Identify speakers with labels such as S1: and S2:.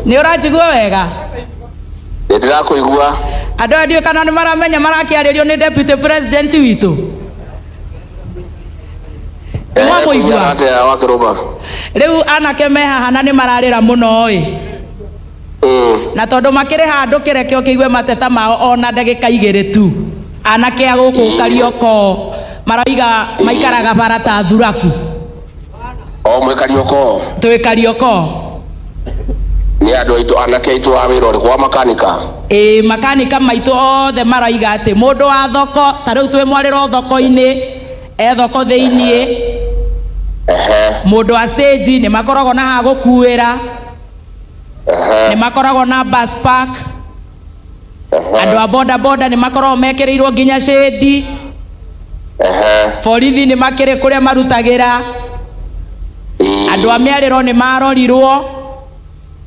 S1: Nĩ ũranjigua wega?
S2: Nĩ ndĩrakũigua.
S1: Andũ aya ndiũĩ kana nĩ maramenya marakĩarĩrio nĩ deputy president witũ. Nĩ mwamũigua?
S2: Atĩa wakĩrũma?
S1: Rĩu anake me haha na nĩ mararĩra mũno ĩ. Na tondũ makĩrĩ handũ kĩreke ũkĩigue mateta mao ona ndagĩka 2 tu. Anake a gũkũ Kariokoo maroiga maikaraga bara ta thuraku.
S2: O mwĩ Kariokoo?
S1: Twĩ Kariokoo.
S2: Nĩ andũ aitũ, anake aitũ a wĩra ũrĩkũ wa makanika?
S1: Ĩĩ, makanika maitũ othe maroiga atĩ mũndũ wa thoko, ta rĩu twĩ mwarĩro thoko-inĩ, e thoko thĩiniĩ, mũndũ wa stage nĩ makoragwo na ha gũkuĩra, nĩ makoragwo na bus park, andũ a boda boda nĩ makoragwo mekĩrĩirwo nginya shade, borithi nĩ makĩrĩ kũrĩa marutagĩra, andũ a mĩarĩro nĩ marorirwo.